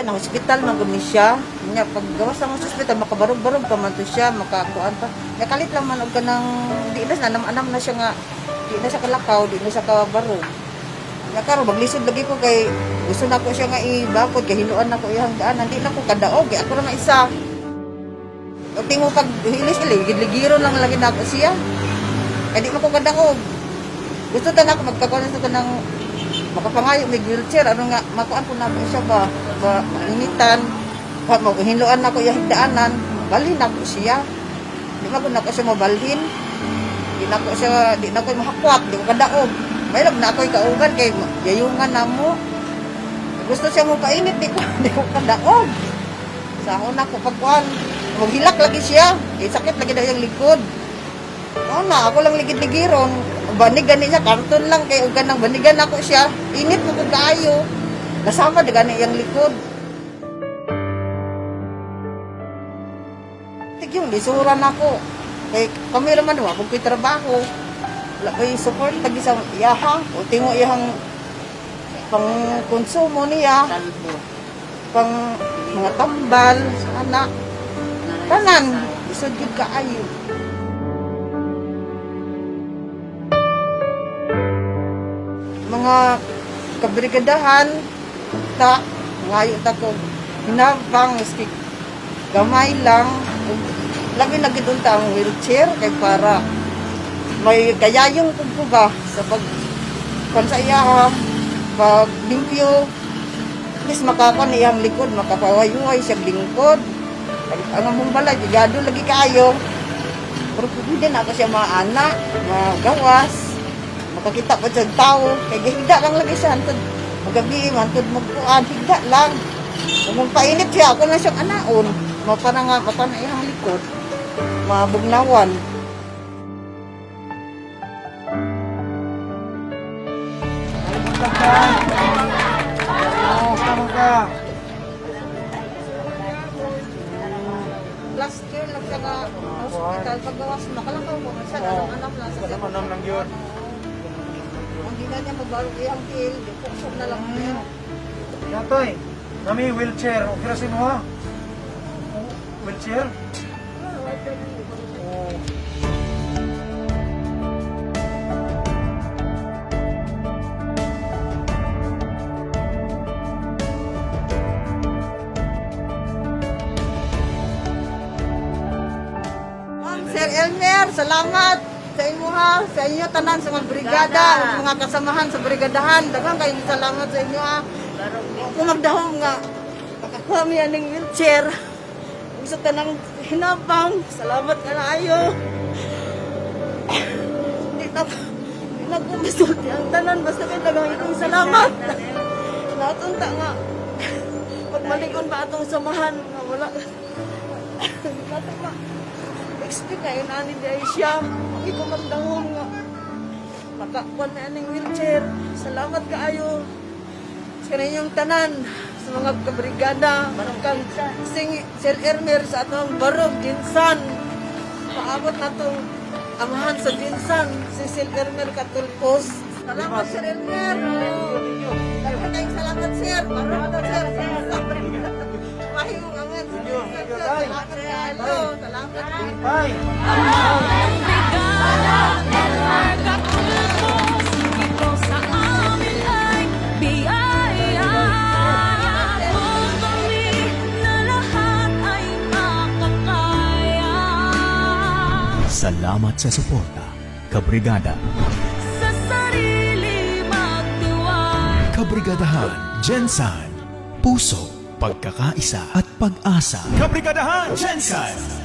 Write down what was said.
Siya na hospital man gud ni siya. Nya pag gawas sa hospital, makabarog-barog pa man to siya, makakuan pa. Nakalit lang man og kanang di na siya anam na siya nga di na siya kalakaw, di na siya kabarog. Nya karon maglisod lagi ko kay gusto na ko siya nga ibakod kay hinuan na ko iyang daanan, di na ko kadaog kay ako ra nga isa. O timo pag hilis ligid-ligiron lang lagi na ako siya. Kay di man ko kadaog. Gusto ta na ako magkakuan sa kanang makapangayo may wheelchair, ano nga makuan po na ako siya ba, ba mainitan pa mo hinluan na ko iyang daanan, balhin ako siya. Di man ko na ako siya mabalhin. Di na ko siya, di na ko mahakwat, di ko kadaog. Mayroon na ako'y kauban kay yayungan na mo. Gusto siya mo painit, di ko kadaog. Sa ako na ko pagkuan, maghilak lagi siya. Kay sakit lagi daw yung likod. Oo na, ako lang ligid-ligiron. Banig gani siya, karton lang kay ugan ng banigan ako siya. Init mo kung kaayo. Nasama di gani iyang likod. Tig yung lisuran ako. Kay kami raman wa ko'y trabaho. Wala ko'y support lagi sa iyaha. O tingo iyang pang konsumo niya, pang mga tambal, anak. Tanan, isod gyud kaayo. Mga kabrigadahan, ta, ngayo ta ko, hinabang, maski gamay lang, lagi na gid unta ang wheelchair kay para may kayayong kung ko ba sa pag kon sa iya ha, pag limpyo, at least makakon iyang likod, makapawayuhay siya lingkod. Ang among balay, gigado lagi kaayo. Pero pwede na ako siya maana, magawas, makakita pa siya tao. Kay gihigda lang lagi siya, hantod magabi, hantod magkuan, higda lang. Kung magpainit siya, ako na siyang anaon. Mapana nga, mapana iyang likod, mabugnawan. Oh, tama ka. Last year lang siya nga hospital, paggawas, makalakaw ko man siya, anak lang sa Alam lang yun. Ang di na niya mabarog iyang tiil, di puksok na lang niya. Yatoy, nami wheelchair. Okay ra sa imo ha? Oh, wheelchair? Oh. Ma'am, Sir Elmer, salamat sa inyo ha, sa inyo tanan sa mga brigada, mga kasamahan sa brigadahan. Daghang kayong salamat sa inyo ha. Kung magdahom nga, makakuha mi aning wheelchair. Ug sa tanang hinabang, salamat kaayo. Di na ko masulti ang tanan, basta kay daghang itong salamat. Natunta nga, pagmalikon ba atong samahan, nga wala. Natunta expect na yun, ani di ay siya. Hindi ko magdahom nga. Makakuan na aning wheelchair. Salamat kaayo sa inyong tanan, sa mga kabrigada, kang sing Sir Elmer sa atong Barog, Ginsan. Paabot na tong amahan sa Ginsan, si Sir Elmer Katulpos. Salamat, Sir Elmer. Daghang kayong salamat, sir. Barog na, sir. Mahimong amahan sa Ginsan, sir. Salamat kaayo. Salamat. Bye. Brigada Elmer Katulpos, ikaw sa amin ay biyaya. Kung kami na lahat ay makakaya. Salamat sa suporta, Kabrigada. Sa sarili magtiwala. Kabrigadahan, Gensan. Puso, pagkakaisa at pag-asa. Kabrigadahan, Gensan!